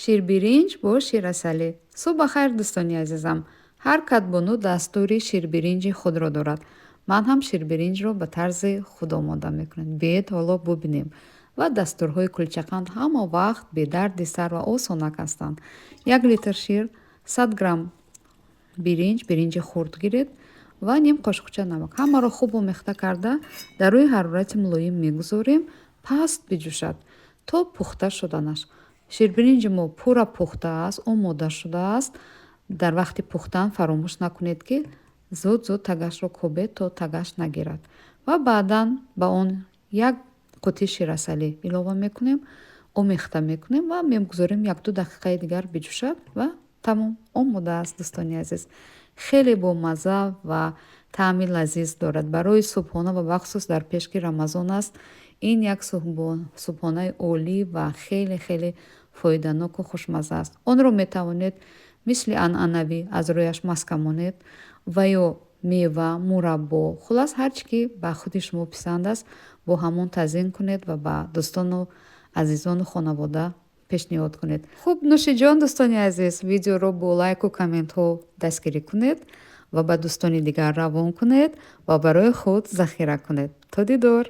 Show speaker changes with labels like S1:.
S1: Ширбиринҷ бо ширасалӣ. Субҳ ба хайр, дӯстони азизам. Ҳар кадбону дастури ширбиринҷи худро дорад. Ман ҳам ширбиринҷро ба тарзи худ омода мекунам. Биед, ҳоло бубинем. Ва дастурҳои кулчақанд ҳама вақт бедарди сар ва осонак ҳастанд. 1 литр шир, 100 грамм биринҷ, биринҷи хурд гиред, ва ним қошуқча намак. Ҳамаро хуб омехта карда, дар рӯи ҳарорати мулоим мегузорем, паст биҷӯшад то пухта шуданаш. Ширбиринҷи мо пурра пухта аст, омода шудааст. Дар вақти пухтан фаромӯш накунед, ки зуд зуд тагашро кӯбед, то тагаш нагирад. Ва баъдан ба он як қутӣ ширасалӣ илова мекунем, омехта мекунем ва мегузорем, 1-ду дақиқаи дигар биҷӯшад ва тамом, омода аст. Дӯстони азиз, хеле бомазза ва таъми лазиз дорад. Барои субҳона ва бахусус дар пеш, ки Рамазон аст, ин як субҳонаи олӣ ва хеле хеле фоиданоку хушмазза аст. Онро метавонед мисли анъанавӣ аз рӯяш маска монед ва ё мева, мураббо, хуллас, ҳар чӣ ки ба худи шумо писанд аст, бо ҳамон тазйин кунед ва ба дӯстону азизону хонавода пешниҳод кунед. Хуб, нӯшиҷон, дӯстони азиз, видеоро бо лайку комментҳо дастгирӣ кунед ва ба дӯстони дигар равон кунед ва барои худ захира кунед. То дидор.